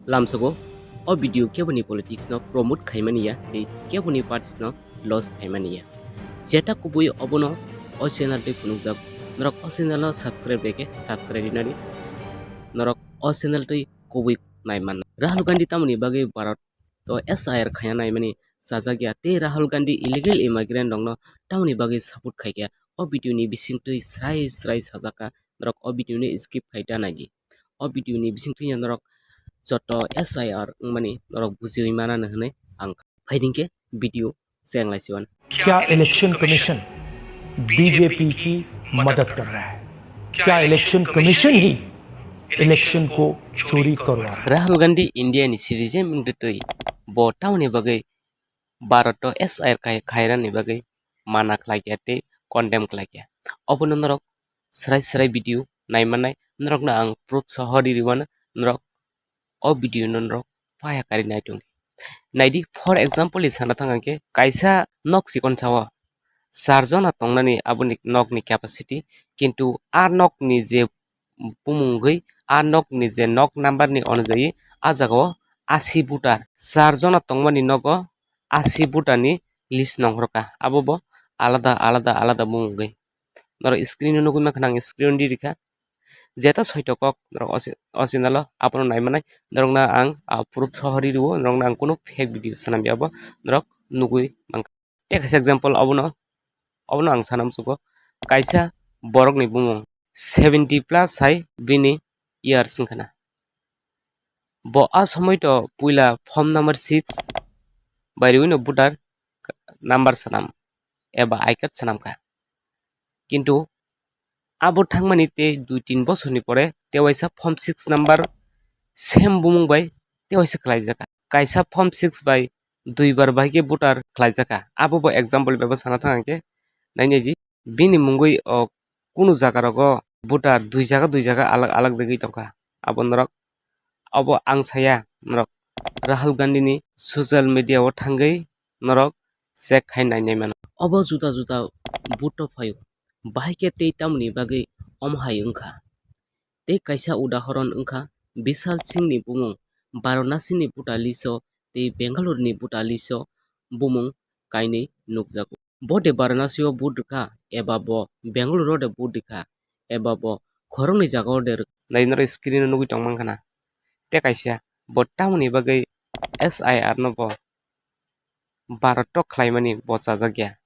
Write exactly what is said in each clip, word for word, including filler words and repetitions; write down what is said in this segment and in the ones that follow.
Lamsogo, o video keboni politics no promote khaimani ya tei keboni parties no loss khaimani ya. Jeta kubui obono o channel twi phunukjak. Norok o channel no subscribe rwkhe subscribe rinani. Norok o channel twi kubui naiman. Rahul Gandhi tamoni bagwi Bharat to S I R khaina naimani chajak ya tei Rahul Gandhi illegal immigrant rokno tamoni bagwi support khaikha. O video ni bisingtwi srai srai sajakha. Norok o video ni skip khai da naidi. O video ni bisingtwi norok joto S I R wngmani norok bujiwi manani hwnwi ang phaidingkhe video chenglai siwan. क्या election commission BJP की मदद कर रहा है? क्या election commission ही इलेक्शन को चोरी करवा रहा है? Rahul Gandhi India ni citizen wngtwi bo tamoni bagwi Bharat o S I R khai khairani bagwi mana khlaikha tei condemn khlaikha. Obono norok srai srai video naimanai norokno ang proof soho ririwano norok o video no norok paya kari nai tongdi. Naidi, for example ni sana thang khe kaisa nok chikon sao char jona tongnani aboni nok ni capacity, kintu a nok ni je bumung wngwi a nok ni je nok number ni onojai a jaga o asi voter, char jona tongmani nogo asi voter ni list nongkhorkha, abo bo alada alada alada bumung wngwi. Norok screen o nugwi mankha, ang screen o di rikha. Jeta soito kok norok o channel o abono naimanai, norokno ang proof soho ririwo, norokno ang kunu fake video sanam ya, abo norok nugwi mankha. Tei kaisa example obono, obono ang sana muchungo, kaisa borokni bumung seventy plus hai bini years wngkhana. Bo a somoi to puila form number six bai riwino voter number sanam eba I card sanamkha. Kintu abo thangmani tei dui tin bosorni pore tewaisa form six number same bumung bai tewaisa khlaijakha. Kaisa form six bai duibar bai khe voter khlaijakha. Abo bo example bebo sana thang khe nainai di. Bini mungwi o kunu jaga rogo voter dui jaga dui jaga alag alag degwi tongkha. Abo norok, abo ang saya norok Rahul Gandhi ni social media o thangwi norok check khai nainai mano. Obo juda juda vote o phaio, bahai khe tei tamoni bagwi omo hai wngkha. Tei kaisa udahoron wngkha Bishal Singh ni bumung Varanasi ni voter list o tei Bangalore ni voter list o bumung kainwi nukjago. Bo de Varanasi o vote rwkha eba bo Bangalore o de vote rwkha eba bo khoroknwi jaga o de rwkha. Nai norok screen o nugwi tongmang khana. Tei kaisa bo tamoni bagwi S I R no bo Bharat o khlaimani bo chajakya.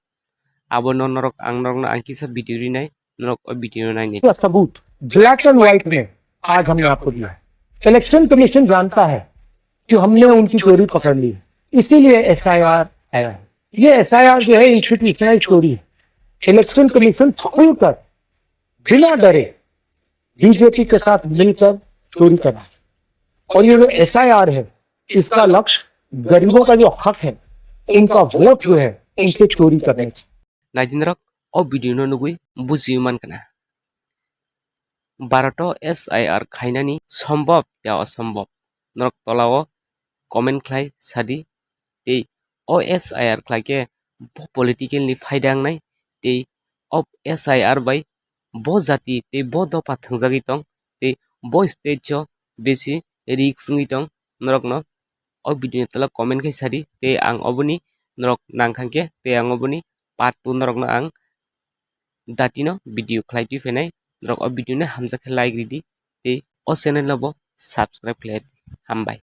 Abono norok ang norokno ang kisa video rinai, norok o video no nainai. का सबूत black and white में आज हमने आपको दिया है। Election commission जानता है कि हमने उनकी चोरी पकड़ ली, इसीलिए एसआईआर आया है। ये एसआईआर जो है, इंस्टीट्यूशनल चोरी है। इलेक्शन कमीशन खुलकर बिना डरे बीजेपी के साथ मिलकर चोरी कर रहा है। और ये जो एसआईआर है, इसका लक्ष्य गरीबों का जो हक है, उनका वोट जो है, उनसे चोरी करने का। Naidi norok o video no nugwi bujiwi mankha na. Bharat o S I R khainani sombhob ya osombhob? Norok tola o comment khlai sadi. Tei o S I R khlai khe bo political ni phaida wngnai, tei o S I R bai bo jati tei bo dopha thwngjagwi tong, tei bo state o besi risk wngwi tong. Norokno o video ni tola comment khai sadi, tei ang oboni norok nang khangkhe tei ang oboni part two norokno ang datino video khlai twi phainai. Norok o video no hamjak khe like ridi, tei o channel no bo subscribe khlai ridi. Hambai.